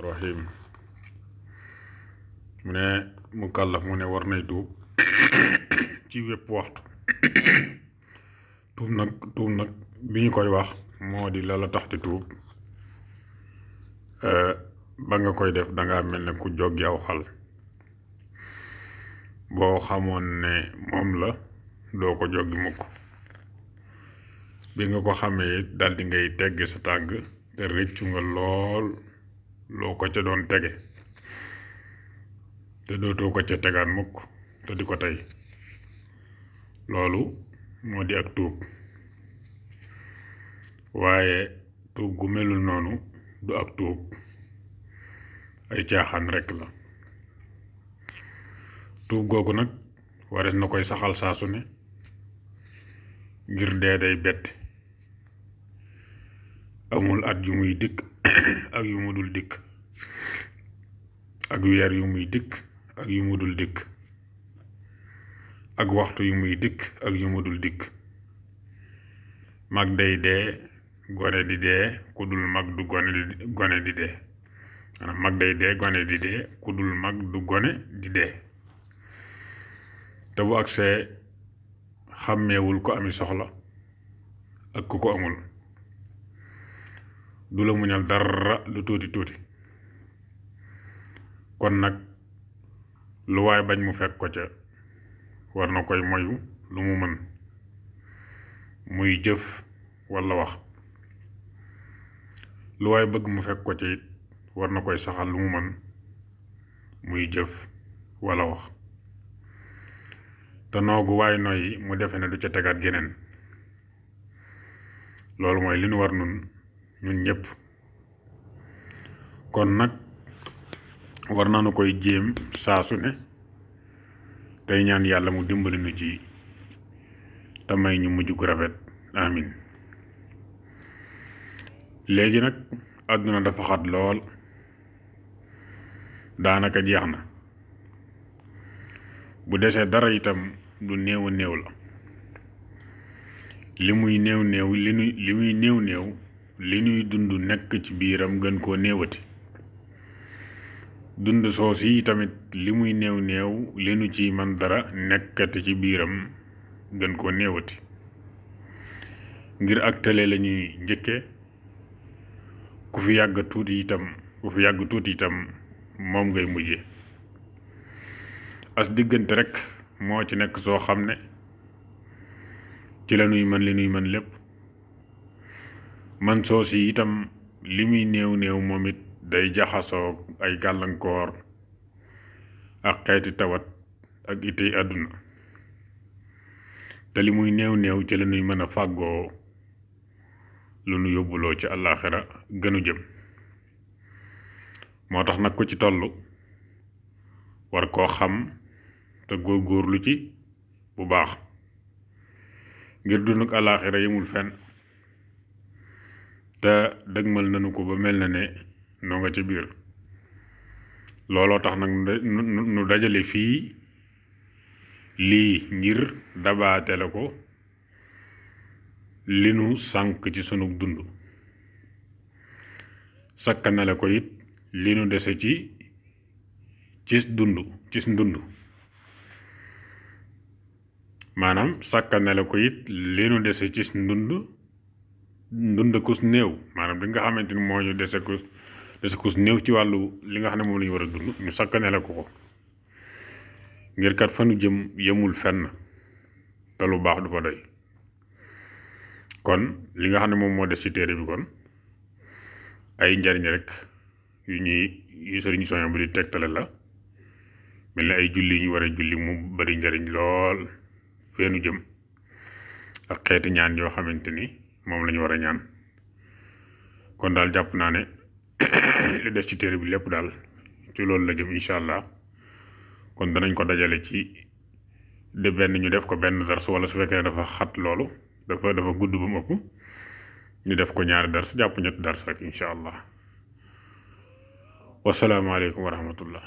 rahim mu ne mukallaf mu ne war nay tuub ci wépp waxtu tuub nag bi ñu koy wax moo di la tax di tuub ba nga koy def danga mel ne ku joggi aw xal boo xamoon ne moom la doo ko joggi mukk bi nga ko xamee daldi ngay tegg sa tànk te rëccu nga lool loo ko ca doon tege te dootoo ko ca tegaat mukk te di ko tey loolu moo di ak tuub waaye tuub gu melul noonu du ak tuub ay caaxaan rekk la tuub googu nag warees na koy saxal saa su ne ngir dee day bett amul at yu muy dikk ak yu mu dul dikk ak weer yu muy dikk ak yu mu dul dikk ak waxtu yu muy dikk ak yu mu dul dikk mag day dee gone di dee ku dul mag du gone di dee maanaam mag day dee gone di dee ku dul mag du gone di dee te bu agsee xàmmeewul ko ami soxla ak ku ko amul du la muñal dara lu tuuti tuuti kon nag lu waay bañ mu fekk ko ca war na koy moyu lu mu mën muy jëf walla wax lu waay bëgg mu fekk ko ca it war na koy saxal lu mu mën muy jëf walla wax te noogu waay noyyi mu defe ne du ca tegaat geneen loolu mooy li nu war ñun ñëpp kon nag war nañu koy jéem saa su ne tey ñaan yàlla mu dimbali nu ci te may ñu mujj gu rafet amin léegi nag àdduna dafa xat lool daanaka jeex na bu desee dara itam lu néew a néew la li muy néew li ñuy dund nekk ci biiram gën koo néewati dund soos yi tamit li muy néew li nu ci man dara nekkati ci biiram gën koo néewati ngir ak tële lañuy njëkke ku fi yàgg tuuti itam moom ngay mujje as diggante rekk moo ci nekk soo xam ne ci la nuy mën li nuy mën lépp man soos yi itam li muy néew moom it day jaxasoo ay gàllankoor ak xeeti tawat ak itey àdduna te li muy néew ci la nuy mën a fàggoo lu nu yóbbuloo ci àllaaxira gënu jëm moo tax nag ko ci tollu war koo xam te góorgóorlu ci bu baax ngir dunduk àllaaxira yemul fenn te dëgmal nanu ko ba mel na ne noo nga ci biir looloo tax nag nu dajale fii lii ngir dabaate la ko li nu sànk ci sunu dund sakkanale ko it li nu dese ci ndund maanaam sakkanale ko it li nu dese ci ndund kus néew maanaam li nga xamante ni moo ñu dese kus néew ci wàllu li nga xam ne moom la ñu war a dund ñu sakkanale ko ngir kat fa nu jëm yemul fenn te lu baax du fa doy kon li nga xam ne moom moo des ci téere bi kon ay njariñ rek yu sëriñ soño bu di tegtale la mel ni ay julli ñu war a julli mu bari njariñ lool feenu jëm ak xeeti ñaan yoo xamante ni moom la ñu war a ñaan kon daal jàpp naa ne li des ci téere bi lépp daal ci loolu la jëm incha allah kon danañ ko dajale ci ñu def ko benn dars wala su fekkee ne dafa xat loolu dafa gudd ba mu ëpp ñu def ko ñaari dars jàpp ñetti dars rek incha allah wasalaamaaleykum wa rahmatullah